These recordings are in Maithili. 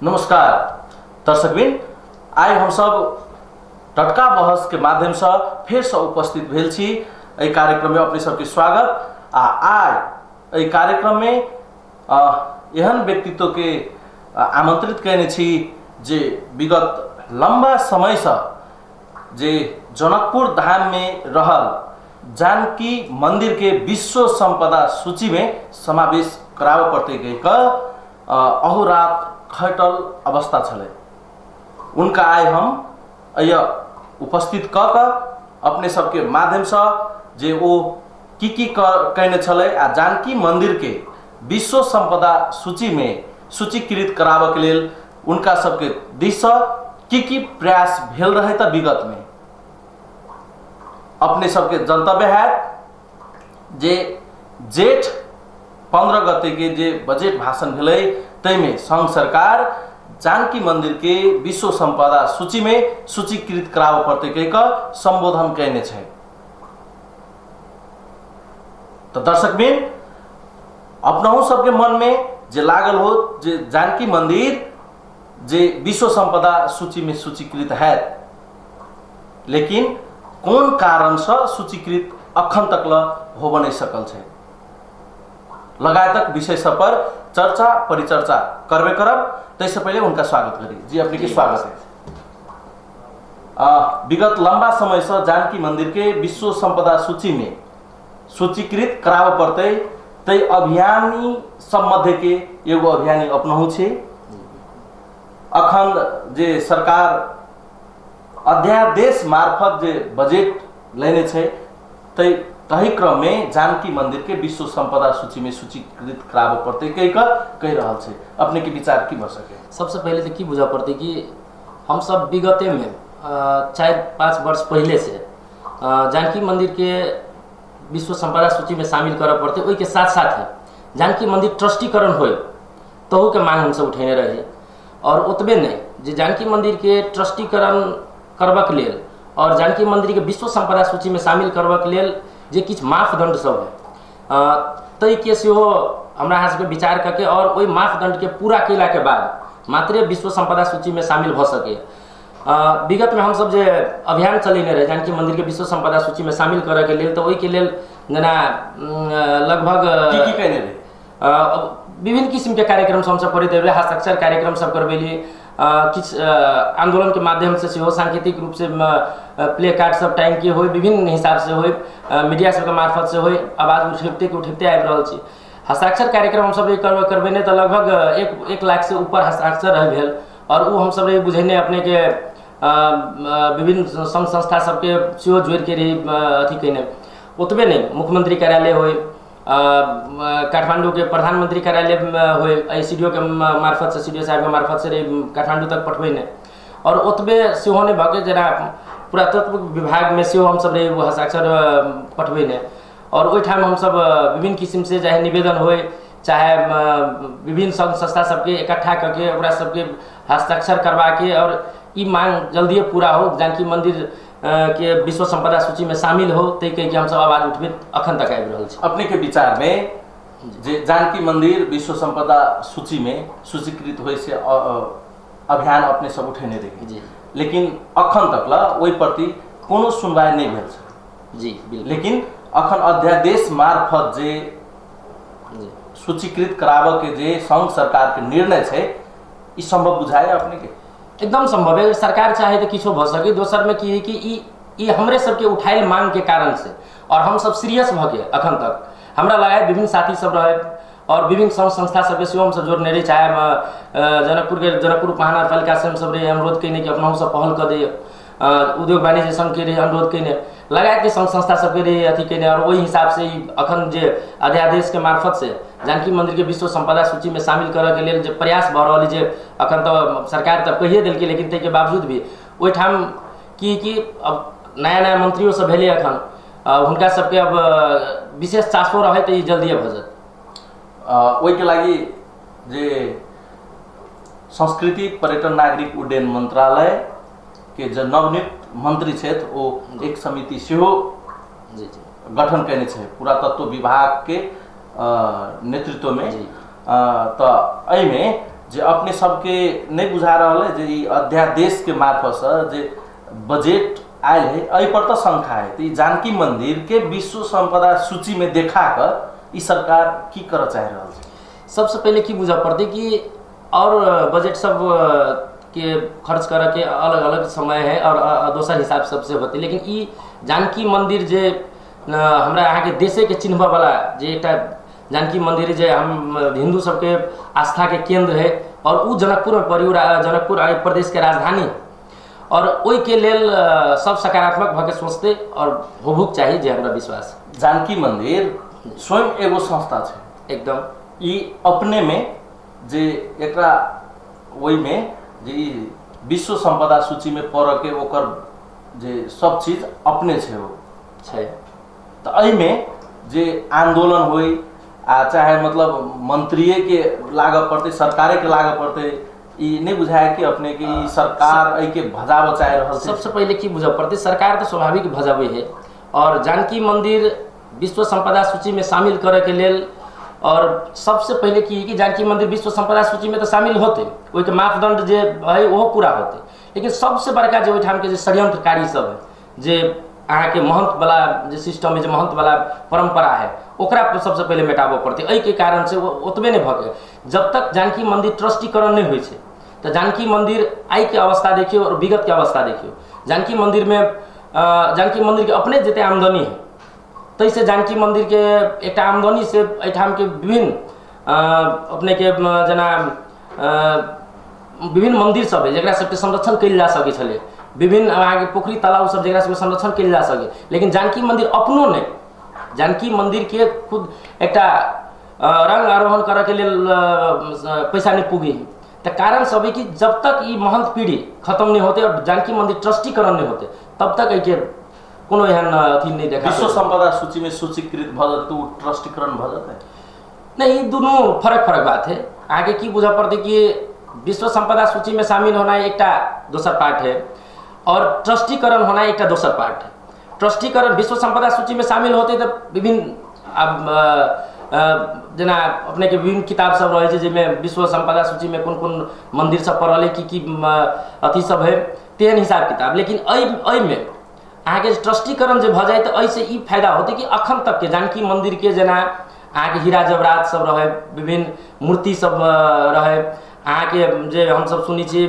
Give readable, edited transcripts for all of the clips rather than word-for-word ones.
नमस्कार दर्शकबिन, आइ हमसब टटका बहस के माध्यम से फेर से उपस्थित भेल छी। एहि कार्यक्रम में अपने सबके स्वागत। आ आइ एहि कार्यक्रम में एहन व्यक्तित्व के आमंत्रित कयने छी जे विगत लंबा समय से जे जनकपुर धाम में रहल जानकी मंदिर के विश्व संपदा सूची में समावेश कराबऽ पड़तै कहि कऽ अहोरात खटल अवस्था छलै। उनका आइ हम एहि उपस्थित कऽ कऽ अपने सबके माध्यमसँ जे ओ की की कयने छलै आ जानकी मंदिर के विश्व संपदा सूची में सूचीकृत कराबऽ के लेल उनका सबके दिससँ की की प्रयास भेल रहै तऽ विगत में अपने सबके जनतव्य हैत जे जेठ 15 गते के जे बजट भाषण भेलै ताहिमे संघ सरकार जानकी मंदिर के विश्व संपदा सूची में सूचीकृत कराबऽ पड़तै कहि कऽ संबोधन कयने छै। तऽ दर्शकबिन, अपनहु सबके मन में जे लागल हो जे जानकी मंदिर जे विश्व संपदा सूची में सूचीकृत हैत, लेकिन कोन कारणसँ सूचीकृत अखन तक ल होबऽ नहि सकल छै, लगायतक विषय सब पर चर्चा परिचर्चा करबे करब। ताहिसँ पहिले हुनका स्वागत करी। जी, अपने के स्वागत है। विगत लंबा समय से जानकी मंदिर के विश्व संपदा सूची में सूचीकृत कराबऽ पड़तै तै अभियानी सब मध्य के एगो अभियानी अपनहु छी। अखन जे सरकार अध्यादेश मार्फत जे बजट लेने छै तै तही क्रम में जानकी मंदिर के विश्व संपदा सूची में सूचीकृत कराबऽ पड़तै कहि कऽ कहि रहल छै। अपने के विचार की भऽ सके? सबसे पहिले तऽ की बुझऽ पड़तै कि हमसब विगते में 4-5 वर्ष पहिले से जानकी मंदिर के विश्व संपदा सूची में शामिल करऽ पड़तै। ओहिके साथ साथ जानकी मंदिर ट्रस्टीकरण होय तहूके मांग हमसब उठेने रही। और ओतबे नहि, जे जानकी मंदिर के ट्रस्टीकरण करबाक लेल और जानकी मंदिर के विश्व संपदा सूची में शामिल करबाक लेल जे किछु मापदंड सब है ताहिके सेहो हमरा अहाँ सबके विचार कऽ के और ओहि मापदंडके पूरा कयलाके बाद मात्रे विश्व संपदा सूचीमे शामिल भऽ सकै। विगतमे हमसब जे अभियान चलेने रही जानकी मंदिरके विश्व संपदा सूचीमे शामिल करऽके लेल, तऽ ओहिके लेल जेना लगभग की की कयने रही? विभिन्न किसिमके कार्यक्रम सब हमसब करैत रहियै, हस्ताक्षर कार्यक्रम सब करबेलियै, किछु आन्दोलनके माध्यमसँ सेहो सांकेतिक रूपसँ प्ले कार्ड सब टाँगिके होइ, विभिन्न हिसाबसँ होइ, मीडिया सबके मार्फतसँ होइ, आवाज उठबिते उठबिते आबि रहल छी। हस्ताक्षर कार्यक्रम हमसब जे करबेने तऽ लगभग 1 लाखसँ ऊपर हस्ताक्षर रहे भेल। और ओ हमसब रही बुझेने अपनेके विभिन्न संघ संस्था सबके सेहो जोड़िके रही अथी कयने। ओतबे नहि, मुख्यमंत्री कार्यालय होइ, काठमांडू के प्रधानमंत्री कार्यालय होइ, एहि सी डी ओ के मार्फत से, सी डी ओ साहब के मार्फत से रही काठमांडू तक पठबेने। और ओतबे सेहो नहि भऽ के जेना पुरातत्व विभागमे सेहो हमसब रही हस्ताक्षर पठबेने। और ओहिठाम हमसब विभिन्न किसिमसँ चाहे निवेदन होइ, चाहे विभिन्न संघ संस्था सबके इकट्ठा कऽ के ओकरा सबके हस्ताक्षर करबाके और ई मांग जल्दिए पूरा हो, जानकी मंदिर के विश्व संपदा सूची में शामिल हो, ताहि के हमसब आवाज उठबैत अखन तक आबि रहल छी। अपने के विचार में जे जानकी मंदिर विश्व संपदा सूची में सूचीकृत होय से अभियान अपने सब उठेने रही जी, लेकिन अखन तक ला ओहि प्रति कोनो सुनवाई नहीं भेल छै। जी बिल्कुल। लेकिन अखन अध्यादेश मार्फत जे सूचीकृत कराबऽ के जे संघ सरकार के निर्णय छै, ई संभव बुझाए अपने के? एकदम संभव है। अगर सरकार चाहे तऽ किछो भऽ सके। दोसरमे की है कि ई हमरे सबके उठायल मांग के कारण से और हम सब सीरियस भऽ के अखन तक हमरा लगायत विभिन्न साथी सब रहे और विभिन्न संघ संस्था सबके सेहो हमसब जोड़ने रही, चाहे जनकपुर के जनकपुर महानगरपालिका से हमसब रही अनुरोध कयने कि अपना सब पहल कऽ दैय, उद्योग वाणिज्य संघ के रही अनुरोध कयने, लगायत के संघ संस्था सबके रही अथी कयने। और ओहि हिसाब से ई अखन जे अध्यादेश के मार्फत से जानकी मंदिर के विश्व संपदा सूची में शामिल करऽ के लेल जे प्रयास भऽ रहल है, जे अखन तऽ सरकार तऽ कहिए देलकै, लेकिन ताहिके बावजूद भी ओहिठाम की कि अब नया नया मंत्रियो सब भेलै अखन, हुनका सबके अब विशेष चासो रहै तऽ ई जल्दिए भऽ जायत। ओहिके लागि जे संस्कृति पर्यटन नागरिक उड्डयन मंत्रालय के जे नवनियुक्त मंत्री छथि ओ एक समिति सेहो जी जी गठन कयने छै पुरातत्व विभाग के नेतृत्व में। जी। तऽ एहिमे जे अपने सबके नहि बुझा रहल है जे ई अध्यादेश के मार्फत से जे बजट आयल है एहि पर तऽ शंका है, तऽ ई जानकी मंदिर के विश्व संपदा सूची में देखा कर ई सरकार की करऽ चाहि रहल छै? सबसे पहिले की बुझऽ पड़तै कि और बजट सब के खर्च करऽ के अलग अलग समय है और दोसर हिसाब सबसे होते, लेकिन ई जानकी मंदिर जे हमरा अहाँके देशे के चिन्हबऽ वाला जे एकटा जानकी मंदिर जे हम हिंदू सबके आस्था के केंद्र है और उ जनकपुर में पड़ी, जनकपुर प्रदेश के राजधानी, और ओहिके लेल सब सकारात्मक भऽ के सोचते और होबुक चाही, जे हमरा विश्वास। जानकी मंदिर स्वयं एगो संस्था छै एकदम, ई अपने में जे एकरा ओहिमे जे ई विश्व संपदा सूची में पड़ऽ के ओकर जे सब चीज अपने छै ओ छै। तऽ एहिमे जे आंदोलन होई आ चाहे मतलब मंत्रिये के लागऽ पड़तै, सरकारे के लागऽ पड़तै, ई नहि बुझाय कि अपने के ई सरकार एहिके भजाबऽ चाहि रहल छै? सबसे पहिले की बुझऽ पड़तै, सरकार तऽ स्वाभाविक भजाबै है और जानकी मंदिर विश्व संपदा सूची में शामिल करऽ के लेल, और सबसे पहिले की कि जानकी मंदिर विश्व संपदा सूची में तऽ शामिल होते, ओहिके मापदंड जे है ओहो पूरा होते, लेकिन सबसे बड़का जे ओहिठामके जे षड्यंत्रकारी सब है, जे अहाँके महंत वाला जे सिस्टम है, जे महंत वाला परंपरा है, ओकरा सबसे पहिले मेटाबऽ पड़तै। एहिके कारण से ओतबे नहि भऽ गेल, जब तक जानकी मंदिर ट्रस्टीकरण नहि होइ छै तऽ जानकी मंदिर आइके अवस्था देखियौ और विगत के अवस्था देखियौ, जानकी मंदिर में जानकी मंदिर के अपने जते आमदनी है ताहिसँ जानकी मंदिर के एकटा आमदनी से एहिठामके विभिन्न अपने के जेना विभिन्न मंदिर सब है जकरा सबके संरक्षण कयल जा सकै छलै, विभिन्न अहाँके पोखरि तालाब सब जकरा सबके संरक्षण कयल जा सकै, लेकिन जानकी मंदिर अपनो नहि, जानकी मंदिर के खुद एकटा रंग आरोहण करऽके लेल पैसा नहि पुगी। तऽ कारण सब है कि जब तक ई महंत पीढ़ी खत्म नहि होते और जानकी मंदिर ट्रस्टीकरण नहि होते तब तक एहिके कोनो एहन अथी नहि देखा। विश्व संपदा सूची में सूचीकृत भऽ जेतै ओ ट्रस्टीकरण भऽ जेतै? नहीं, ई दुनू फरक फरक बात है। अहाँके की बुझऽ पड़तै कि विश्व संपदा सूची में शामिल होना एकटा दोसर पार्ट है और ट्रस्टीकरण होना एकटा दोसर पार्ट है। ट्रस्टीकरण विश्व संपदा सूची में शामिल होते तऽ विभिन्न आब जेना अपने के विभिन्न किताब सब रहै छै जाहिमे विश्व संपदा सूची में कोन कोन मंदिर सब पड़ल है, की की अथी सब है, तेहन हिसाब किताब। लेकिन एहिमे अहाँके ट्रस्टीकरण जे भऽ जाय तऽ एहिसँ ई फायदा होतै कि अखन तक के जानकी मंदिर के जेना अहाँके हीरा जवरात सब रहै, विभिन्न मूर्ति सब रहै, अहाँके जे हमसब सुनै छियै,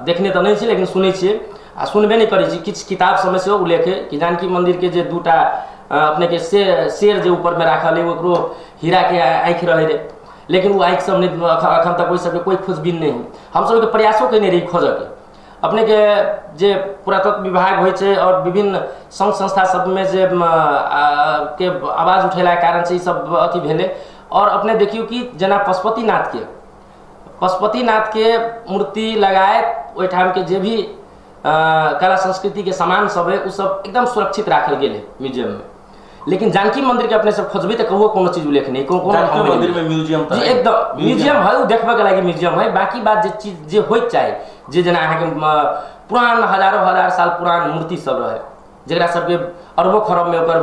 देखने तऽ नहि छी लेकिन सुनै छियै आ सुनबे नहि करै छी, किछु किताब सबमे सेहो उल्लेख है कि जानकी मंदिर के जे दूटा अपने के शेर जे ऊपर में राखल है ओकरो हीरा के आँखि रहै रहे, लेकिन ओ आँखि सब नहि अखन तक ओहि सबके कोई खोजबीन नहि है। हमसब ओहिके प्रयासो केने रही खोजऽके। अपने के जे पुरातत्व विभाग होइ छै और विभिन्न संघ संस्था सबमे जे के आवाज उठेलाके कारण से ई सब अथी भेलै। और अपने देखियौ कि जेना पशुपतिनाथ के मूर्ति लगायत ओहिठामके जे भी कला संस्कृति के सामान सब है उ सब एकदम सुरक्षित राखल गेल है म्यूजियम में, लेकिन जानकी मंदिर के अपने सब खोजबे तऽ कहुओ कोनो चीज उल्लेख नहीं, कोनो जानकी मंदिर में म्यूजियम जी एकदम म्यूजियम है, उ देखबे के लागि म्यूजियम है। बाकी बात जे चीज जे होइके चाही, जे जेना अहाँके पुरान हजारों हजार साल पुरान मूर्ति सब रहे जकरा सबके अरबों खरब में ओकर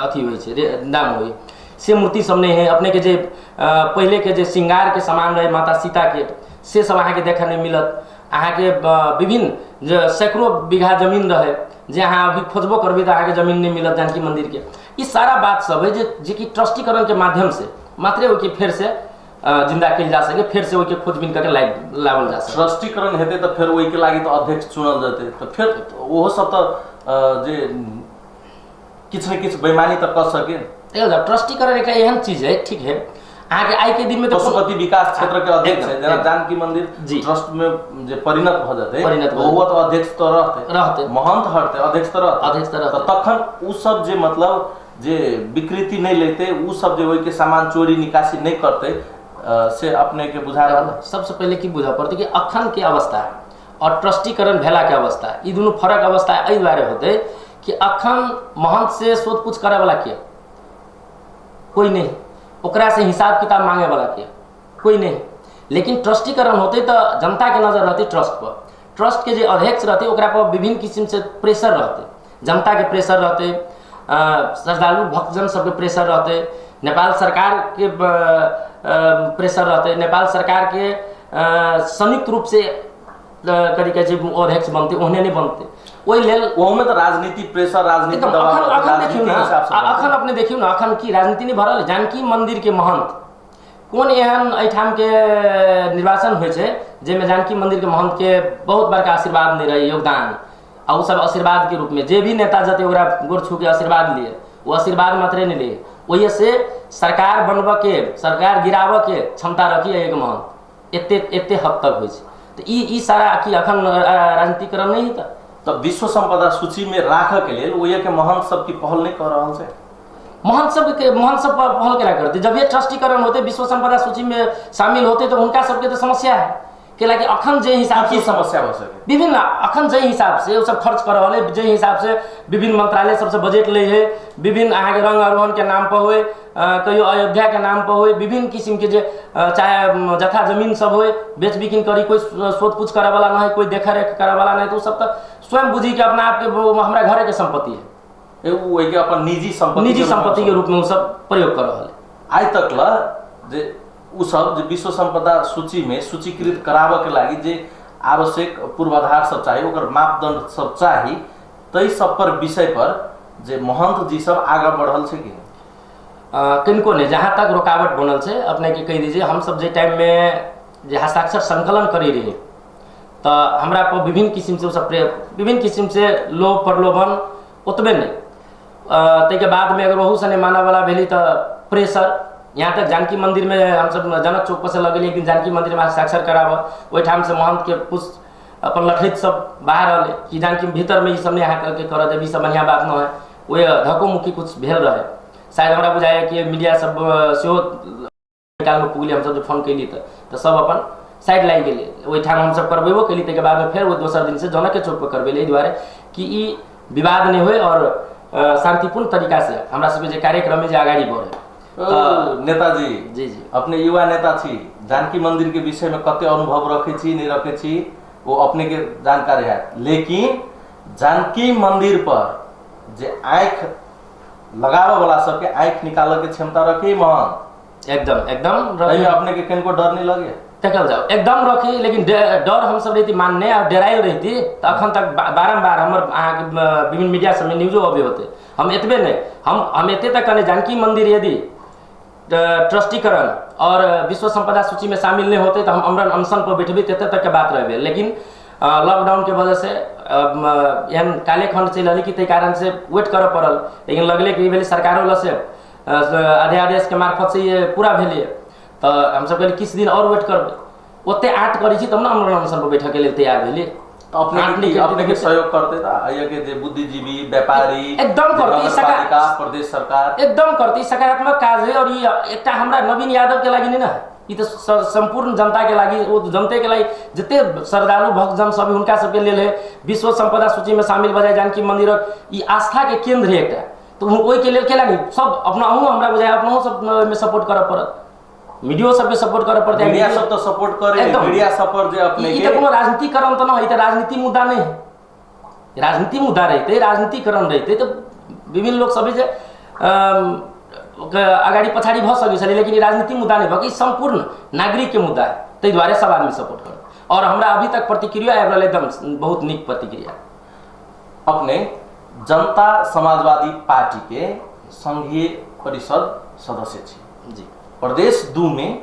अथी होइ छै दाम होइ, से मूर्ति सब नहीं है। अपने के जे पहले के जे श्रृंगार के सामान रहे माता सीता के, से सब अहाँके देखऽ नहीं मिलत। अहाँके विभिन्न जे सैकड़ों बीघा जमीन रहे जे अहाँ अभी खोजबो करबै तऽ अहाँके जमीन नहीं मिलत जानकी मंदिर के। ई सारा बात सब है जे कि ट्रस्टीकरण के माध्यम से मात्रे ओहिके फेर से जिंदा कयल जा सके, फेर से ओहिके खोजबीन करके लावल जा सके। ट्रस्टीकरण हेतै तऽ फेर ओहिके लागि तऽ अध्यक्ष चुनल जेतै, तऽ फेर ओहो सब तऽ जे किछु ने किछु बेईमानी तऽ कऽ सके। ट्रस्टीकरण एकटा एहन चीज है, ठीक है, अहाँके आइ के दिन में तो पशुपति विकास क्षेत्र के अध्यक्ष है, जेना जानकी मंदिर ट्रस्ट में जे परिणत भऽ जेतै ओहो तऽ अध्यक्ष तऽ रहतै, महंत हटतै, अध्यक्ष तऽ रहतै, तखन उ सब जे मतलब जे विकृति नहि लेतै, उ सब जे ओहिके सामान चोरी निकासी नहि करतै, से अपने के बुझा रहल। सबसे पहिले की बुझऽ पड़तै कि अखन के अवस्था और ट्रस्टीकरण भेला के अवस्था ई दुनू फरक अवस्था एहि दुआरे होतै कि अखन महंत से शोध पूछ करऽ वाला के कोई नहीं, ओकरा से हिसाब किताब मांगे वाला के कोई नहीं, लेकिन ट्रस्टीकरण होते तो जनता के नजर रहते ट्रस्ट पर, ट्रस्ट के जे अध्यक्ष रहते ओकरा पर विभिन्न किस्म से प्रेशर रहते, जनता के प्रेशर रहते, श्रद्धालु भक्तजन सबके प्रेशर रहते, नेपाल सरकार के प्रेशर रहते, नेपाल सरकार के संयुक्त रूप से कथी कहै छै अध्यक्ष बनते, ओहने नहि बनते। ओहि लेल ओहोमे तऽ राजनीति प्रेशर, राजनीति दबाव, अखन देखियौ राजनीति ने, हिसाबसँ अखन अपने देखियौ ने, अखन की राजनीति नहि भरल? जानकी मंदिर के महंत कोन एहन एहिठाम के निर्वाचन होइ छै जाहिमे जानकी मंदिर के महंत के बहुत बड़का आशीर्वाद नहि रहै, योगदान, आ ओ सब आशीर्वाद के रूप में जे भी नेता जते ओकरा गोर छू के आशीर्वाद लिए, ओ आशीर्वाद मात्रे नहि लिए, ओहि से सरकार बनबऽ के, सरकार गिराबऽ के क्षमता रखी एक महंत, एते एते हद तक होइ छै। तऽ ई सारा की अखन राजनीतिकरण नहि हेतै? तऽ विश्व सम्पदा सूची में राखऽ के लेल ओहि के महंत सबके पहल नहि कऽ रहल छै? महंत सबके, महंत सब पहल केना करते? जब ये ट्रस्टीकरण होते, विश्व संपदा सूची में शामिल होते, तो हुनका सबके तो समस्या है, कैलाकि अखन जे हिसाब की से समस्या भऽ सके विभिन्न, अखन जे हिसाब से ओ सब खर्च कर रहल है, जे हिसाब से विभिन्न मंत्रालय सबसे बजट लै है, विभिन्न अहाँके रंग आरोहण के नाम पर होय, कहियो अयोध्या के नाम पर होय, विभिन्न किस्म के जे चाहे जथा जमीन सब होय, बेच बिकिन करी, कोई शोध पूछ करे वाला नहीं, कोई देख रेख करे वाला नहीं, तो सब तो स्वयं बुझी के अपना आपके हमरा घरे के संपत्ति है, ओहि के अपन निजी संपत्ति, निजी संपत्ति के रूप में वो सब प्रयोग कर रहल है। आइ तक ल जे उ सब जे विश्व सम्पदा सूची में सूचीकृत कराबऽ के लागि जे आवश्यक पूर्वाधार सब चाही, ओकर मापदंड सब चाही, तै सब पर विषय पर जे महंत जी सब आगा बढ़ल छै कि नहि? किनको नहि, जहाँ तक रुकावट बनल छै अपने के कहि दीजिए, हम सब जे टाइम में जे हस्ताक्षर संकलन करै रही तऽ हमरा पर विभिन्न किसिम से सब विभिन्न किसिम से लोभ प्रलोभन ओतबे नहि, ताहिके बादमे अगर ओहूसँ नहि मानऽवला भेली तऽ प्रेशर, यहाँ तक जानकी मंदिर में हमसब जनक चौक पर से लग गेली एक दिन जानकी मंदिर में हस्ताक्षर कराबऽ, ओहिठाम से महंत के पुष अपन लठैत सब बाहर रहलै कि जानकी भीतर में ई सब नहि अहाँ के करऽ देब, ई सब बढ़िआँ बात नहि है, ओहि धक्को मुक्की कुछ भेल रहे, शायद हमरा बुझाइए कि मीडिया सब सेहो कालमे पुगली, हमसब जे फोन केली तऽ सब अपन साइड लागि गेलै। ओहिठाम हमसब करबेबो केली, ताहिके बादमे फेर ओ दोसर दिन से जनके चौक पर करबेली, एहि दुआरे कि ई विवाद नहि होइ और शांतिपूर्ण तरीका से हमरा सबके जे कार्यक्रम है जे अगाडि बढ़े। तऽ नेताजी, जी जी, अपने युवा नेता छी, जानकी मंदिर के विषय में कते अनुभव रखे छी नहीं रखे छी वो अपने के जानकारी है, लेकिन जानकी मंदिर पर जे आँखि लगाबऽ वाला सबके आँखि निकालऽ के क्षमता रखे महंत? एकदम एकदम एहिमे अपने के किनको डर नहीं लगे? देखल जाओ, एकदम रखी, लेकिन डर हमसब रहती मानने और डरायल रहती तऽ अखन तक बारम्बार हमर अहाँके विभिन्न मीडिया सबमे न्यूजो अबे होते। हम एतबे नहि, हम एते तक कहने जानकी मंदिर यदि ट्रस्टीकरण और विश्व संपदा सूची में शामिल नहीं होते तो हम अमरण अनशन पर बैठबे, तते तक के बात रहबे, लेकिन लॉकडाउन के वजह से एहन काले खंड चलि रहलै कि ताहि कारण से वेट करऽ पड़ल, लेकिन लगलै कि भेलै सरकारो लग से अध्यादेश के मार्फत से ये पूरा भेलै, तऽ हमसब कहलियै किछु दिन और वेट करबै, ओते आँट करै छी तब ने अमरण अनशन पर बैठऽ के लेल तैयार भेलियै। तऽ अपने अपने के सहयोग करते तऽ अइया के जे बुद्धिजीवी व्यापारी एकदम करते, नगरपालिका प्रदेश सरकार एकदम करते, सकारात्मक काज है। और ये एकटा हमरा नवीन यादव के लागि नहीं ना, ई तऽ संपूर्ण जनता के लागि, ओ जनते के लागि जते श्रद्धालु भक्तजन सब हुनका सबके लेल है। विश्व संपदा सूची में शामिल भऽ जाय जानकी मंदिरक ई आस्था के केंद्र है एकटा, तऽ ओहि के लेल केला नहीं सब अपना हमरा बुझाय अपनहु सब में सपोर्ट करऽ पड़त, मीडियो सबके सपोर्ट करऽ पड़तै, मीडिया सब तऽ सपोर्ट करे, मीडिया सब पर जे अपने ई तऽ कोनो राजनीतिकरण तऽ नहि, ई तऽ राजनीति मुद्दा नहि है, राजनीति मुद्दा रहितै, राजनीतिकरण रहितै तऽ विभिन्न लोक सब जे अगाडि पछाडि भऽ सकै छलै, लेकिन ई राजनीति मुद्दा नहि भऽ के ई सम्पूर्ण नागरिक के मुद्दा है, ताहि दुआरे सब आदमी सपोर्ट करत। और हमरा अभी तक प्रतिक्रिया आबि रहल एकदम बहुत नीक प्रतिक्रिया। अपने जनता समाजवादी पार्टी के संघीय परिषद सदस्य छी जी, प्रदेश 2 में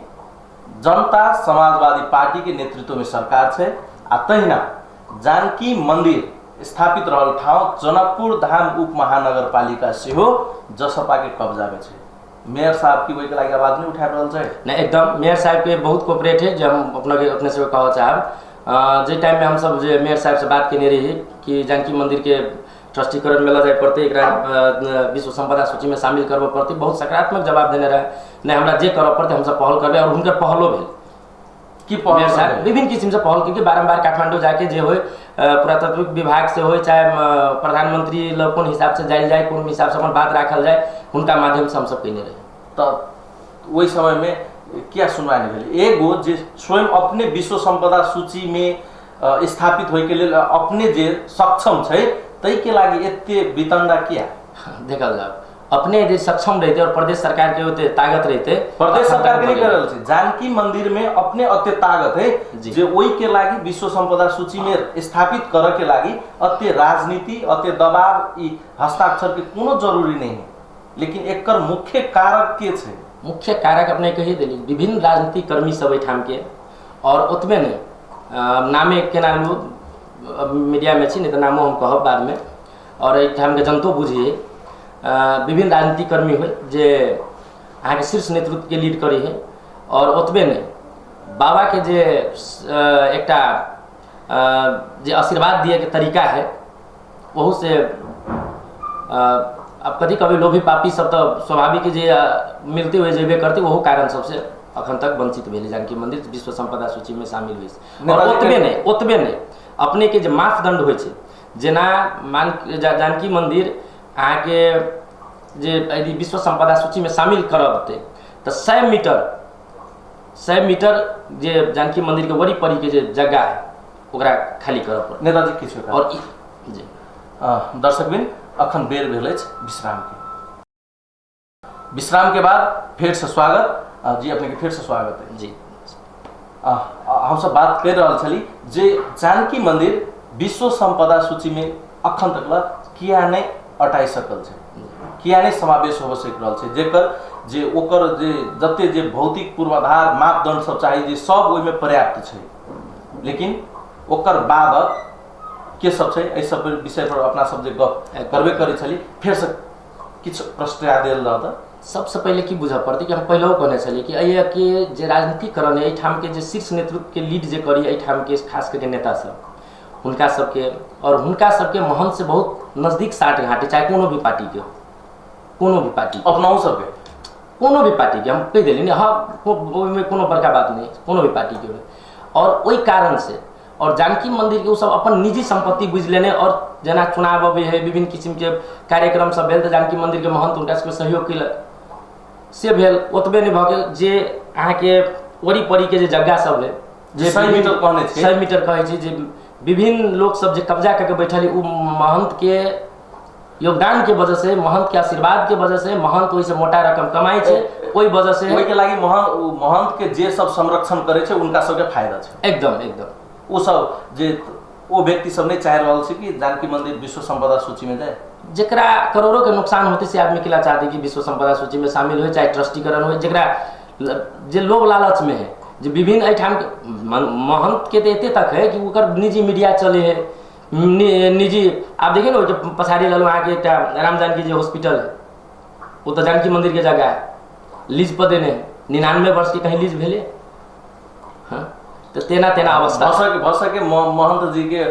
जनता समाजवादी पार्टी के नेतृत्व में सरकार छै आ तहिना जानकी मंदिर स्थापित रहल ठाउँ जनकपुर धाम उप महानगरपालिका सेहो जसपा के कब्जा में छै। मेयर साहब की ओहिके लागि आवाज नहीं उठा रहल छै? नहीं, एकदम मेयर साहब के बहुत कोऑपरेट है, जे हम अपने से कहऽ चाहब। जे टाइम में हम सब जे मेयर साहब से बात केने रही कि जानकी मंदिर के ट्रस्टीकरण में लऽ जाय पड़तै, एकरा विश्व संपदा सूची में शामिल करबऽ पड़तै, बहुत सकारात्मक जवाब देने रहे, नहीं हमरा जे करऽ पड़तै हमसब पहल करबै, और हुनकर पहलो भेल की पहल मेयर साहब विभिन्न किसिम से पहल केलकै, बारम्बार काठमांडू जाके जे होइ पुरातात्विक विभाग से होइ चाहे प्रधानमंत्री लग कोन हिसाब से जायल जाय, कोन हिसाब से अपन बात राखल जाय, हुनका माध्यम से हमसब कयने रही। तऽ ओहि समय में किया सुनवाई नहीं भेल? एगो जे स्वयं अपने विश्व संपदा सूची में स्थापित होय के लेल अपने जे सक्षम छै तै के लागि एते वितंडा किया? देखल जाओ, अपने यदि सक्षम रहते और प्रदेश सरकार के ओते ताकत रहते। प्रदेश सरकार के नहीं कर रहल छै, जानकी मंदिर में अपने अत्य ताकत है जे ओहि के लागि विश्व संपदा सूची में स्थापित करे के लागि अत्य राजनीति अत्य दबाव ई हस्ताक्षर के कोनो जरूरी नहीं है। लेकिन एकर मुख्य कारक के छै? मुख्य कारक अपने कही देली विभिन्न राजनीतिक कर्मी सब एहिठाम के, और ओतबे नहीं नामे केना लू मीडिया में छी नहीं तो नामो हम कहब बाद में, और एहिठाम के जनतो बुझिए विभिन्न राजनीतिक कर्मी हो जे अहाँके शीर्ष नेतृत्व के लीड करी है। और ओतबे नहीं बाबा के जे एकटा जे आशीर्वाद दिए के तरीका है ओहू से अब कभी कभी लोभी पापी सब तो स्वाभाविक जे मिलते हुए जेबे करते, ओहो कारण सबसे अखन तक वंचित भेलै जानकी मंदिर विश्व संपदा सूची में शामिल हुई। और ओतबे नहीं अपने के जे मापदंड होइ छै, जेना मान जानकी मंदिर अहाँके जे यदि विश्व संपदा सूची में शामिल करब तो 100 मीटर जे जानकी मंदिर के वरी परी के जे जगह है ओकरा खाली करऽ पड़त। नेताजी किछु और जी दर्शकबिन अखन बेर भेल अछि विश्राम के, विश्राम के बाद फेर से स्वागत। जी अपने के फेर से स्वागत है जी। हम सब बात कर रहल छली जे जानकी मंदिर विश्व संपदा सूची में अखन तक ला किया नहीं अटाइ सकल छै, किया नहीं समावेश हो सक रहल छै, जेकर जे ओकर जे जते जे भौतिक पूर्वाधार मापदंड सब चाही जे सब ओहिमे पर्याप्त छै, लेकिन ओकर बाद के सब छै एहि सब विषय पर अपना सब जे गप करबे करै छली। फेर से किछु प्रश्न देल रहत। सबसे पहिले की बुझऽ पड़तै कि हम पहिलहो कहने छलियै कि एहिके जे राजनीतिकरण है एहिठामके जे शीर्ष नेतृत्व के लीड जे करी एहिठामके खास करके नेता सब हुनका सबके और हुनका सबके महंत से बहुत नजदीक साठ घाट है, चाहे कोनो भी पार्टी के हो, कोनो भी पार्टी अपनाओ सबके कोनो भी पार्टी के हम कहि देली ने, हाँ ओहिमे कोनो बड़का बात नहीं, कोनो भी पार्टी के हो। और ओहि कारण से और जानकी मंदिर के सब अपन निजी संपत्ति बुझि लेने, और जेना चुनाव अबै है विभिन्न किस्म के कार्यक्रम सब भेल तो जानकी मंदिर के महंत हुनका सबके सहयोग केलक से भेल। ओतबे नहीं भऽ गेल जे अहाँके ओरी परी के जे जगह सब है जे 100 मीटर कहने छै, 100 मीटर कहै छै, जे विभिन्न लोक सब जे कब्जा करके बैठल उ महंत के योगदान के वजह से, महंत के आशीर्वाद के वजह से महंत ओहिसँ मोटा रकम कमाइ छै, ओहि वजह से ओहि के लागि महंत के जे सब संरक्षण करै छै उनका सबके फायदा छै। एकदम एकदम ओ सब जे ओ व्यक्ति सब नहीं चाह रहल छै कि जानकी मंदिर विश्व संपदा सूची में जाए, जकरा करोड़ों के नुकसान होते से आदमी के ला चाहते कि विश्व संपदा सूची में शामिल हो, चाहे ट्रस्टीकरण हो, जकरा जे लोभ लालच में है जे विभिन्न एहिठाम महंत के तो एते तक है कि ओकर निजी मीडिया चले है, निजी आप देखिए ना ओहिके पछाड़ी ललहुँ अहाँके एकटा राम जानकी जे हॉस्पिटल है वो तो जानकी मंदिर के जगह है, लीज पर देने है, 99 वर्ष के कहीं लीज भेले। हाँ तो तेना तेना अवस्था भऽ सके महंत जी के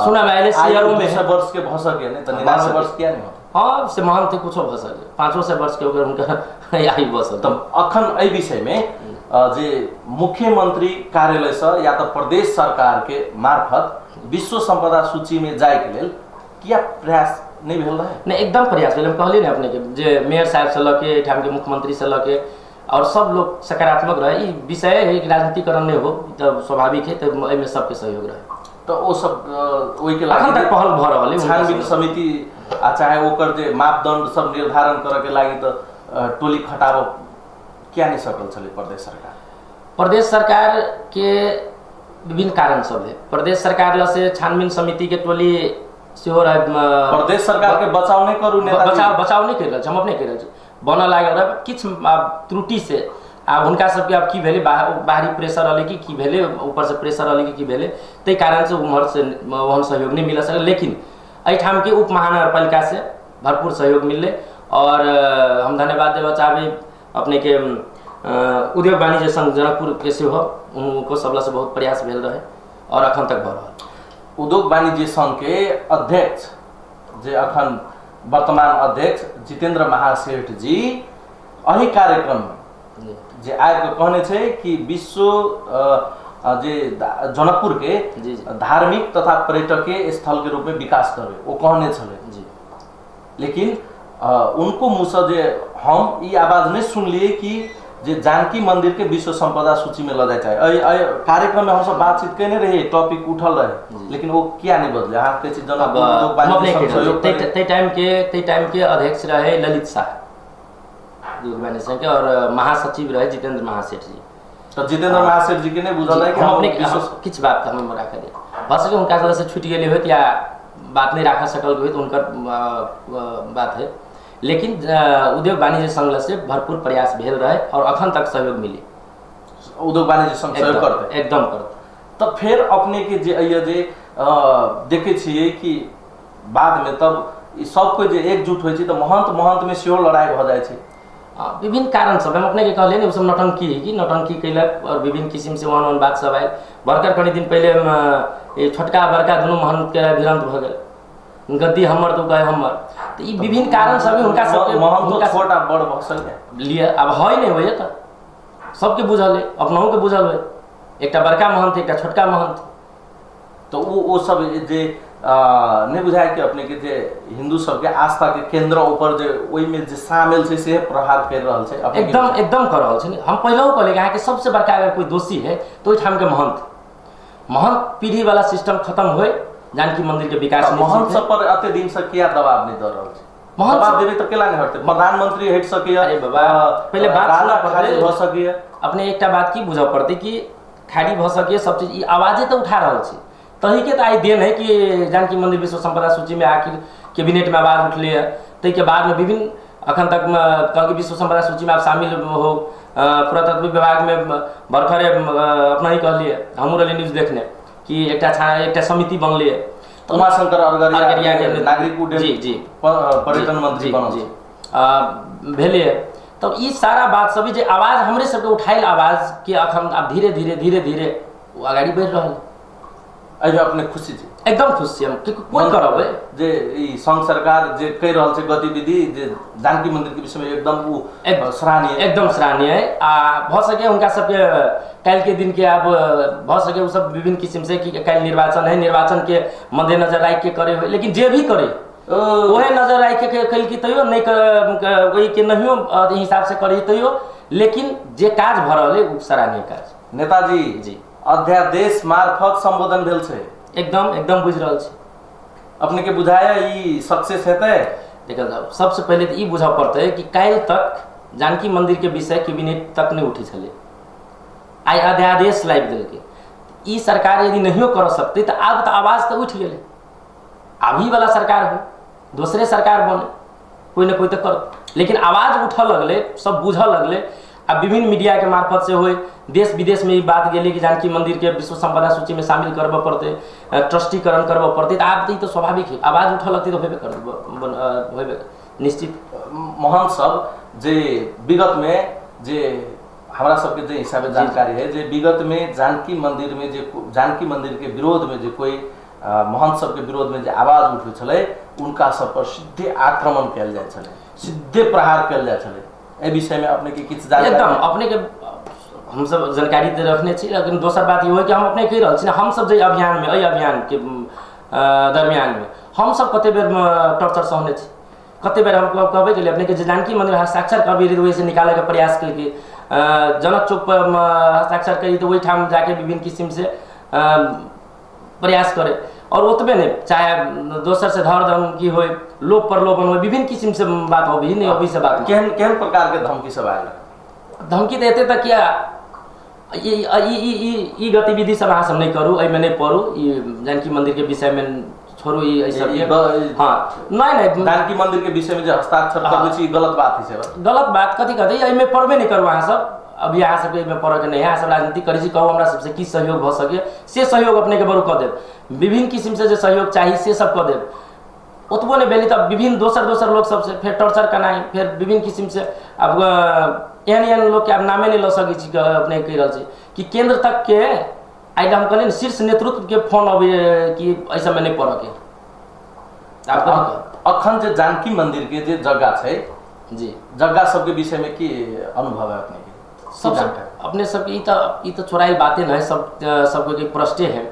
सुना में आयल सीआरओ में 100 वर्ष के भऽ सके नहीं तो 99 वर्ष किया नहीं होता। हाँ से महंत कुछो भऽ सके 500 वर्ष के ओकर हुनका आयु भऽ सके। तऽ अखन एहि विषय में जे मुख्यमंत्री कार्यालय से या तो प्रदेश सरकार के मार्फत विश्व संपदा सूची में जाय के लेल किया प्रयास नहीं भेल रहे? नहीं एकदम प्रयास भेल, हम कहलिए ने अपने के जे मेयर साहब से लऽ के एहिठाम के मुख्यमंत्री से लऽ के और सब लोग सकारात्मक रहे। ई विषय है कि राजनीतिकरण नहीं हो तब स्वाभाविक है, तब एहिमे सबके सहयोग रहे। तो ओ सब ओहि के अखन तक पहल भऽ रहल है छानबीन समिति आ चाहे ओकर जे मापदंड सब निर्धारण करे के लागि तो टोली खटाबो किया नहीं सकल छलै प्रदेश सरकार? प्रदेश सरकार के विभिन्न कारण सब है। प्रदेश सरकार ल से छानबीन समिति के टोली सेहो रहे, प्रदेश सरकार के बचाव नहीं करू नेताजी, बचाव नहीं कर रहल छी, हम अपने कहि रहल छी बनऽ लागल रहे किछु आब त्रुटि से आब हुनका सबके आब की भेलै बाहरी प्रेशर रहलै कि की भेलै, ऊपर से प्रेशर रहलै कि की भेलै, ताहि कारण से उम्हर से ओहन सहयोग नहीं मिल सकल। लेकिन एहिठाम के उप महानगरपालिका से भरपूर सहयोग मिललै और हम धन्यवाद देबऽ चाहबै अपने के उद्योग वाणिज्य संघ जनकपुर के सेहो, उनको सबला से बहुत प्रयास भेल रहे और अखन तक भऽ रहल। उद्योग वाणिज्य संघ के अध्यक्ष जे अखन वर्तमान अध्यक्ष जितेंद्र महासेठ जी एहि कार्यक्रम में जे आबि के कहने छै कि विश्व जे जनकपुर के धार्मिक तथा पर्यटकीय स्थल के रूप में विकास करबै, ओ कहने छलै जी। लेकिन उनको मुँह से जे हम ई आवाज नहीं सुनलिए कि जे जानकी मंदिर के विश्व संपदा सूची में ल जाय चाहे। एहि एहि कार्यक्रम में हमसब बातचीत केने रहियै, टॉपिक उठल रहे, लेकिन ओ किया नहीं बदले? अहाँ कहै छी जनकपुर उद्योग हम वाणिज्य अपने संघ कहि रहल छी। सहयोग ताहि करे। ताहि टाइम के अध्यक्ष रहे ललित शाह उद्योग वाणिज्य संघ के, और महासचिव रहे जितेंद्र महासेठ जी। तऽ जितेंद्र महासेठ जी के नहीं बुझल है कि हम हम अपने विश्व किछु बात हम राखऽ दे भऽ सके हुनका से छूटि गेलै होइत या बात नहि राखऽ सकल होइत, हुनकर बात है, लेकिन उद्योग वाणिज्य संघ से भरपूर प्रयास भेल रहे और अखन तक सहयोग मिली। उद्योग वाणिज्य संघ सहयोग करतै? एकदम करतै। तऽ फेर अपने के जे अइए जे देखै छियै कि बादमे तब ई सब कोइ जे एकजुट होइ छै तऽ महंत महंत में सेहो लड़ाइ भऽ जाइ छै। विभिन्न कारण सब हम अपने के कहलियै ने, ओ सब नौटंकी है कि नौटंकी कैलक और विभिन्न किसिम से ओहन ओहन बात सब आयल। बड़कर कनी दिन पहिले ई छोटका बड़का दुनू महंत के भिड़ंत भऽ गेल, गद्दी हमर तऽ ओ कहे हमर, तऽ ई विभिन्न कारण सब हुनका सबके महंतो हुनका छोट आ बड़ भऽ सकैए लिए आब है नहि होइए तऽ सबके बुझल है, अपनहुके बुझल होइ, एकटा बड़का महंत एकटा छोटका महंत। तऽ ओ सब जे नहि बुझाय कि अपने के जे हिंदू सबके आस्था के केंद्र ऊपर जे ओहिमे जे शामिल छै से प्रहार कर रहल छै अपने के? एकदम एकदम कर रहल छै। हम पहिलहु कहलियै कि अहाँके सबसे बड़का अगर कोई दोषी है तऽ ओहिठामके महंत, महंत पीढ़ी वाला सिस्टम खत्म होय, जानकी मंदिर के विकास तऽ निश्चित महंत है। सब पर एते दिन से किया दबाव नहि दऽ रहल छै? महंत दबाव सब- देबै तऽ केला नहि हटतै? प्रधानमंत्री हटि सकैए, अरे बाबा, पहिले बात राणा सुनऽ पड़तै। खारिज भऽ सकैए। अपने एकटा बात की बुझऽ पड़तै कि खाली भऽ सकैए सब चीज, ई आवाजे तऽ उठा रहल छै, तहीके तऽ आइ देन है कि जानकी मंदिर विश्व संपदा सूची में आखिर कैबिनेट में आवाज उठलै है। ताहिके बादमे विभिन्न अखन तक कहलकै विश्व संपदा सूची में आब शामिल हो, पुरातत्व विभाग में बरखरे अपना ही कहलियै, हमहूँ रहलियै न्यूज देखने कि एकटा समिति बनलै है। तऽ उमाशंकर अरगरिया अरगरिया के नागरिक उड्डयन जी, जी। पर्यटन मंत्री जी, बनल जी। छै। भेलै तब ई सारा बात सब जे आवाज हमरे सबके उठायल आवाज के अखन आब धीरे धीरे धीरे धीरे ओ अगाडि बढ़ि रहल। एहिमे अपने खुशी छी? एकदम खुश छी हम, कि कोइ करबै जे ई संघ सरकार जे कहि रहल छै गतिविधि जे जानकी मंदिर के विषय में एकदम उ सराहनीय, एकदम सराहनीय है। आ भऽ सके हुनका सबके काल्हि के दिन के आब भऽ सके ओ सब विभिन्न किसिम से कि काल्हि निर्वाचन है, निर्वाचन के मद्देनजर राखि के करे होय, लेकिन जे भी करे ओहे नजर राखि के कैलकी तैयो नहि ओहि के नहियो हिसाब से करे तैयो, लेकिन जे काज भऽ रहल है ओ सराहनीय काज। नेताजी जी। अध्यादेश मार्फत संबोधन भेल छै। एकदम एकदम बुझि रहल छी। अपने के बुझाया ई सक्सेस हेतै? देखल जाउ, सबसे पहिले तऽ ई बुझऽ पड़तै कि काल्हि तक जानकी मंदिर के विषय कैबिनेट तक नहि उठै छलै, आइ अध्यादेश लाबि देलकै। ई सरकार यदि नहियो करऽ सकतै तऽ आब तऽ आवाज तऽ उठि गेलै, अभी वाला सरकार हो दोसरे सरकार बने, कोइ ने कोइ तऽ करत, लेकिन आवाज उठऽ लगलै, सब बुझऽ लगलै। आ विभिन्न मीडिया के मार्फत से होय देश विदेश में ई बात गेलै कि जानकी मंदिर के विश्व संपदा सूची में शामिल करबऽ पड़तै, ट्रस्टीकरण करबऽ पड़तै, तऽ आब तऽ ई तऽ स्वाभाविक है, आवाज उठऽ लगतै तऽ होबे करतै, होबे निश्चित। महंत सब जे विगत में जे हमरा सबके जे हिसाबे जानकारी है जे विगत में जानकी मंदिर में जे जानकी मंदिर के विरोध में जे कोई महंत सबके विरोध में जे आवाज उठै छलै उनका सब पर सीधे आक्रमण कयल जाइ छलै, सीधे प्रहार कयल जाइ छलै। एहि विषय में अपने के किछु जानकारी? एकदम अपने के हमसब जानकारी तऽ रखने छी, लेकिन दोसर बात ई होइ कि हम अपने कहि रहल छी ने, हमसब जे अभियान में एहि अभियान के दरमियान में हमसब कते बेर टॉर्चर सहने छी, कते बेर हम कहबे केलियै अपने के जे जानकी मंदिर हस्ताक्षर करबै रही तऽ ओहिसँ निकालैके प्रयास केलकै, जनक चौक पर हस्ताक्षर करी तऽ ओहिठाम जाके विभिन्न किसिम से प्रयास करे, और ओतबे नहीं चाहे दोसर से धर धमकी होय, लोभ प्रलोभन होय, विभिन्न किसिम से बात होबी नहीं होबी से बात। केहन केहन प्रकार के धमकी सब आयल? धमकी तऽ एते तक किया ई ई ई ई गतिविधि सब अहाँ सब नहीं करू, एहिमे नहीं पड़ू, ई जानकी मंदिर के विषय में छोड़ू, ई एहि सब हाँ नहीं नहीं जानकी मंदिर के विषय में जे हस्ताक्षर करबै छी गलत बात है से। गलत बात कथी कहतै, एहिमे पड़बे नहीं करू अहाँ सब, अभी अहाँ सबके एहिमे पड़ऽके नहीं है, अहाँ सब राजनीति करै छी, कहू हमरा सबसे की सहयोग भऽ सकैए से सहयोग अपनेके बरू कऽ देब, विभिन्न किसिमसँ जे सहयोग चाही से सब कऽ देब। ओतबो नहि भेलै तऽ विभिन्न दोसर दोसर लोक सबसे फेर टॉर्चर केनाइ, फेर विभिन्न किसिमसँ आब एहन एहन लोकके आब नामे नहि लऽ सकै छी, अपने कहि रहल छी कि केन्द्र तकके आइ हम कहलियै ने शीर्ष नेतृत्वके फोन अबैए कि एहि सबमे नहि पड़ऽके। आब अखन जे जानकी मंदिर के जे जगह छै जी, जगह सबके विषय में की अनुभव है अपने के? सब अपने सबके ई तऽ चोराइल बाते नहीं है, सब सबके प्रश्न है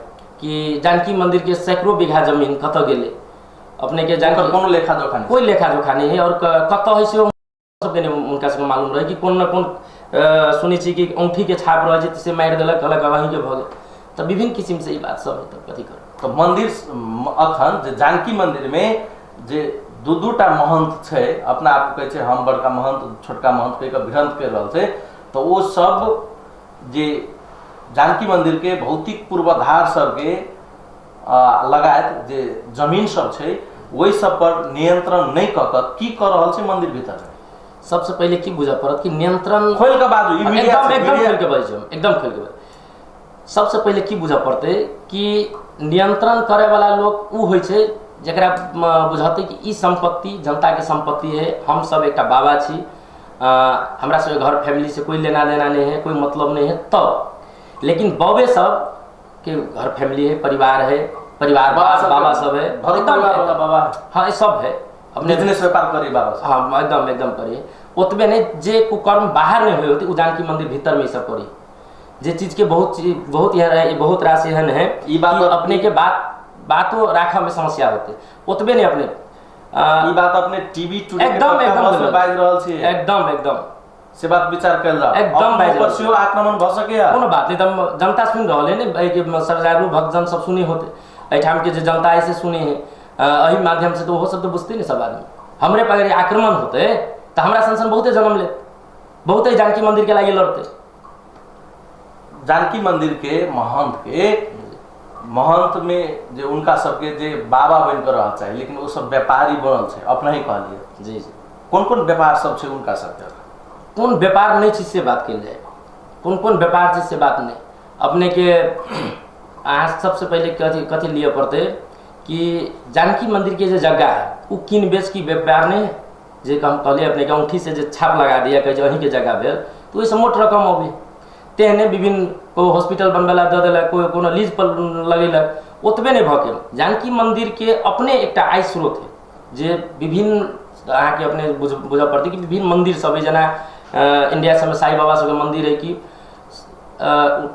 कि जानकी मंदिर के सैकड़ों बीघा जमीन कतऽ गेलै अपने के? जानकी कोनो लेखा जोखा नहीं, कोई लेखा जोखा नहीं है, और कतऽ है से सबके नहीं उनका सबके मालूम रहे कि कोन न कोन सुनै छी कि औँठीके छाप रहै छै तऽ से मारि देलक, कहलक अहीँके भऽ गेल। तऽ विभिन्न किसिमसँ ई बात सब है, तऽ कथी करू। तऽ मन्दिर अखन जे जानकी मन्दिरमे जे दू दू टा महंत छै, अपना आप कहै छै हम बड़का महंत छोटका महंत कहि कऽ भिड़ंत करि रहल छै, तऽ ओ सब जे जानकी मन्दिरके भौतिक पूर्वाधार सबके लगायत जे जमीन सब छै ओहि सब पर नियंत्रण नहि कऽ कऽ की कऽ रहल छै मन्दिर भीतर? सबसे पहिले की बुझऽ पड़त कि नियंत्रण खोलि कऽ बाजू, ई मीडिया एकदम एकदम खोलि कऽ बाजू, एकदम खोलि कऽ बाजू। सबसे पहिले की बुझऽ पड़तै कि नियंत्रण करे वाला लोक उ होइ छै जकरा बुझतै कि ई सम्पत्ति जनताके सम्पत्ति है, हम सब एकटा बाबा छी, हमरा सबके घर फैमिली से कोई लेना देना नहीं है, कोई मतलब नहीं है तब। लेकिन बाबे सब के घर फैमिली है, परिवार है, परिवार बाबा सब है, एकदम बाबा, हाँ ये सब है, अपने बिजनेस व्यापार करी बाबा सब। हाँ एकदम एकदम करी। ओतबे नहीं जे कुकर्म बाहर नहीं हुए होते उ जानकी मंदिर भीतर में सब करी, जे चीज के बहुत चीज बहुत यहाँ बहुत राशि एहन है ई बात अपने के बात बातो राखा में समस्या होते। ओतबे नहीं अपने ई बात अपने टीवी टुडे एकदम एकदम बाजि रहल छी, एकदम एकदम से बात विचार कयल जाओ, एकदम बाजि पर सेहो आक्रमण भ सकैया, कोनो बात नहीं। तब जनता सुन रहल है ने, के श्रद्धालु भक्तजन सब सुनी होते, एहिठाम के जे जनता है से सुनी है एहि माध्यम से, तो ओहो सब तो बुझते ने सब आदमी। हमरे पर अगर आक्रमण होते तो हमरा सन सन बहुते जन्म लेत, बहुते जानकी मंदिर के लागि लड़ते। जानकी मंदिर के महंत के महंत में जे उनका सबके जे बाबा बन के रहल चाही, लेकिन वो सब व्यापारी बनल छै, अपना ही कहलिए। जी जी, कोन कोन व्यापार सब छै उनका सबके? कोन व्यापार नहीं छै से बात कयल जाय, कोन कोन व्यापार छै से बात नहीं। अपने के अहाँ सबसे पहिले कथी कथी लिए पड़तै कि जानकी मंदिर के जे जगह है उ कीन बेच की व्यापार नहीं है, जे हम कहलिए अपने के औँठी से जे छाप लगा दिया कहै छै अहीँके जगह भेल, तऽ ओहिसँ मोट रकम अबै। तेहने विभिन्न कोइ हॉस्पिटल बनबै ला दऽ देलक, कोइ कोनो लीज पर लगेलक। ओतबे नहि भऽ गेल, जानकी मंदिर के अपने एकटा आय स्रोत है जे विभिन्न अहाँके अपने बुझऽ पड़तै कि विभिन्न मंदिर सब है, जेना इंडिया सबमे साई बाबा सबके मंदिर है कि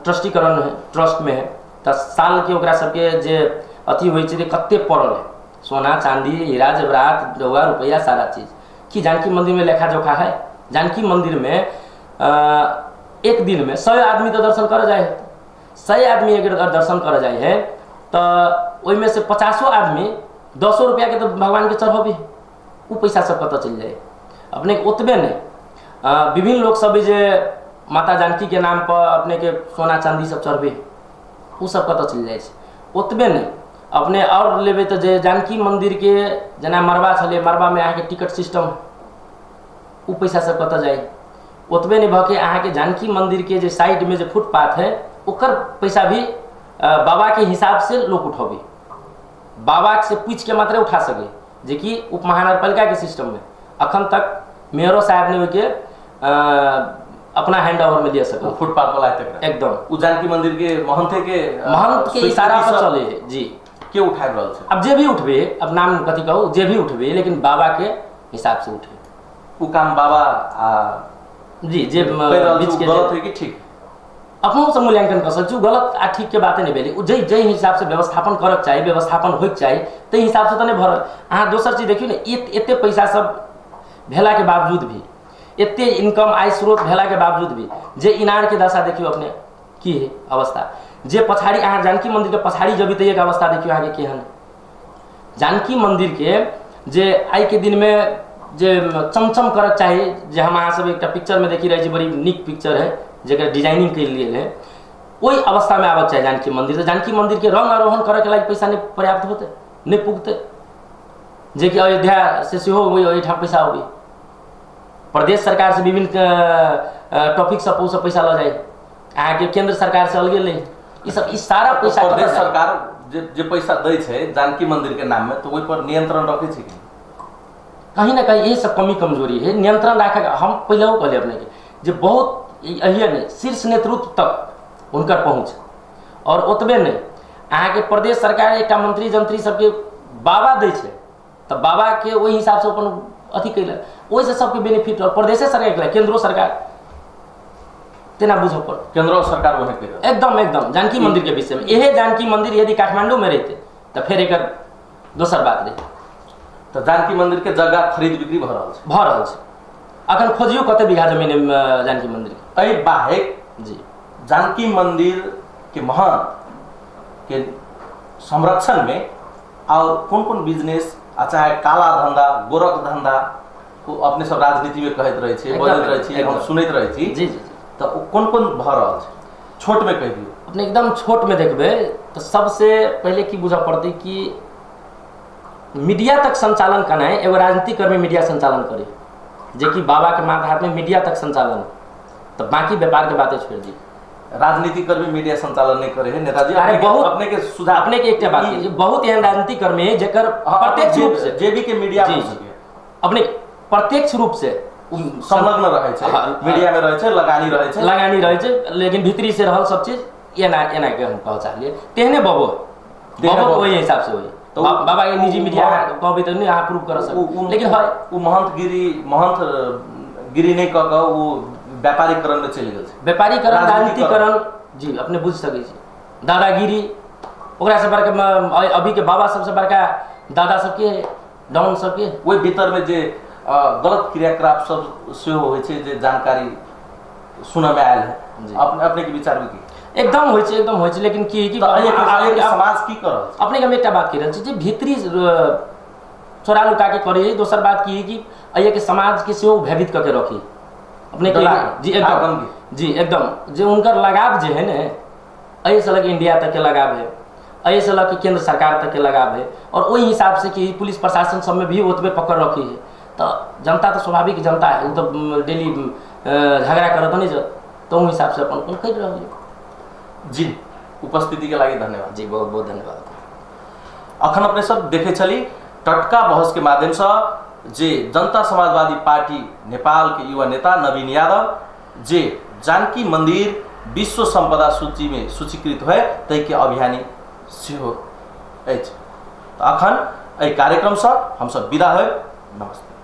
ट्रस्टीकरण है, ट्रस्ट में है, तऽ साल के ओकरा सबके जे अथी होइ छै कते पड़ल है, सोना चांदी हीरा जेवरात डौआ रुपैआ सारा चीज। कि जानकी मंदिर में लेखा जोखा है? जानकी मंदिर में एक दिन में 100 आदमी तो दर्शन कर जाए है, 100 आदमी अगर दर्शन कर जाए है तो ओहिमे से 50 आदमी 10 रुपया के तो भगवान के चढ़बे, उ पैसा सब कतऽ चलि जाए। अपने ओतबे नहीं विभिन्न लोग सब जे माता जानकी के नाम पर अपने के सोना चांदी सब चढ़बे, उ सब कतऽ चलि जाइ छै। ओतबे नहीं अपने और लेबै तऽ जे जानकी मंदिर के जेना मड़बा छलै, मड़बा में अहाँके टिकट सिस्टम, उ पैसा सब कतऽ जाइ। ओतबे नहीं भऽ के अहाँके जानकी मंदिर के जे साइड में जे फुटपाथ है ओकर पैसा भी बाबा के हिसाब से लोग उठबे, बाबा से पूछ के मात्र उठा सके, जेकि उप महानगरपालिका के सिस्टम में अखन तक मेयरो साहब ने ओहिके अपना हैंड ओवर में लिया सके फुटपाथ वाला एकदम। उ जानकी मंदिर के महंते के महंत के इशारा पर चले है जी, के उठा रहल छै। अब जे भी उठबे, अब नाम कथी कहू, जे भी उठबे लेकिन बाबा के हिसाब से उठे, उ काम बाबा आ जी जे बीच के गलत है कि ठीक अपनो से मूल्यांकन कर सकै छी, गलत आ ठीक के बाते नहीं भेलै। उ जै जै हिसाब से व्यवस्थापन करक चाही, व्यवस्थापन होइक चाही, ताहि हिसाब से तऽ नहि भरल। अहाँ दोसर चीज देखियौ ने, एते पैसा सब भेला के बावजूद भी, एते इनकम आय स्रोत भेला के बावजूद भी जे इनार के दशा देखियौ अपने की है अवस्था, जे पछाड़ी अहाँ जानकी मंदिर के पछाड़ी जबी तऽ एक अवस्था देखियौ अहाँके केहन। जानकी मंदिर के जे आइ के दिन में जे चमचम करक चाही, जे हम अहाँ सब एकटा पिक्चर में देखी रहे छी, बड़ी नीक पिक्चर है जकर डिजाइनिंग कयल गेल है, ओहि अवस्था में आबक चाही जानकी मंदिर। तऽ जानकी मंदिर के रंग आरोहण करऽ के लागि पैसा नहीं पर्याप्त होतै, नहीं पुगतै, जेकि अयोध्या से सेहो ओहिठाम पैसा अबै, प्रदेश सरकार से विभिन्न टॉपिक सब ओ सब पैसा लऽ जाइ, अहाँके केंद्र सरकार से अलगे लै, ई सब ई सारा पैसा प्रदेश सरकार जे पैसा दै छै जानकी मंदिर के नाम में, तो ओहि पर नियंत्रण रखै छै कि कहीं ना कहीं ये सब कमी कमजोरी है। नियंत्रण राखै हम पहिले कहलियै अपने के जे बहुत अहिए नहीं शीर्ष नेतृत्व तक हुनकर पहुँच, और ओतबे नहीं अहाँके प्रदेश सरकार एकटा मंत्री जंत्री सबके बाबा दै छै तऽ बाबा के ओहि हिसाब से अपन अथी कयलक, ओहिसँ सबके बेनिफिट, और प्रदेशे सरकार के केंद्रो सरकार तेना बुझऽ पड़त, केंद्रो सरकार ओहे कयलक एकदम एकदम। जानकी मंदिर के विषय में इहे जानकी मंदिर यदि काठमांडू में रहते तऽ फेर एकर दोसर बात रहते। तऽ जानकी मंदिर के जगह खरीद बिक्री भऽ रहल छै, भऽ रहल छै। अखन खोजियौ कते बीघा जमीन जानकी मंदिर के, एहि बाहेक जी जानकी मंदिर के महंत के संरक्षण में और कोन कोन बिजनेस आ चाहे काला धंधा, गोरख धंधा, ओ अपने सब राजनीति में कहैत रहै छी, एकदम, बजैत रहै छी, हम एकदम। सुनैत रहै छी। जी जी जी। तऽ ओ कोन कोन भऽ रहल छै, छोट में कहि दियौ। अपने एकदम छोट में देखबै तऽ सबसे पहिले की बुझऽ पड़तै कि मीडिया तक संचालन केनाइ, एगो राजनीतिक कर्मी मीडिया संचालन करे, जेकि बाबा के मातहत में मीडिया तक संचालन, तऽ बाकी व्यापार के बातें छोड़ि दियौ। राजनीतिक कर्मी मीडिया संचालन नहीं करे है नेताजी। अरे अपने के- बहुत अपने के सुझाव, अपने के एकटा बात ई- है, बहुत एहन राजनीतिक कर्मी है जेकर हाँ, प्रत्यक्ष रूप से जेबी के मीडिया जी, हो जी। सके। अपने प्रत्यक्ष रूप से संलग्न रहे छै, हाँ, मीडिया में रहे छै, लगानी रहे छै, लगानी रहे छै, लेकिन भीतरी से रहल सब चीज एना एना के हम कह चाहलिए। तेहने बबो तेहने बबो बबो। ओहि हिसाब से होई। तो बाबा के निजी उ- मीडिया उ- कहबै तऽ नहि अहाँ प्रूव कर उ- सकब, उ- लेकिन है उ महंत गिरी नहीं कऽ कऽ उ व्यापारीकरण में चलि गेल छै। व्यापारीकरण, राजनीतिकरण। राजनीतिकरण जी अपने बुझि सकै छी। दादागिरी ओकरा से बड़का अभी के बाबा सबसे बड़का दादा सबके डाउन सबके ओहि भीतर में जे गलत क्रियाकलाप सब सेहो होइ छै, जे जानकारी सुनऽ में आयल है, जी। अपने के विचार में की? एकदम होइ छै, एकदम होइ छै। लेकिन की कि तऽ एहि के समाज की कर रहल छै? अपने के हम एकटा बात कहि रहल छी जे भीतरी चोरा लुका के करी। दोसर बात की कि एहि के समाज के सेहो भयभीत कऽ के रखी अपने के। डरा के, जी एकदम, आतंकी। जी एकदम, जे हुनकर लगाव जे है ने, एहि से लग इंडिया तक के लगाव है, एहि से लग के केंद्र सरकार तक के लगाव है, और ओहि हिसाब से कि पुलिस प्रशासन सब में भी ओतबे पकड़ रखी है। तऽ जनता तऽ स्वाभाविक जनता है, ओ तऽ डेली झगड़ा करत नहीं जब, तऽ ओहि हिसाब से अपन अपन करि रहल है। जी उपस्थिति के लागि धन्यवाद। जी बहुत बहुत धन्यवाद। अखन अपने सब देखे छली टटका बहस के माध्यम से जे जनता समाजवादी पार्टी नेपाल के युवा नेता नवीन यादव जे जानकी मंदिर विश्व संपदा सूची में सूचीकृत होय तै के अभियानी सेहो अछि। तऽ अखन एहि कार्यक्रम से हम सब विदा होय। नमस्ते।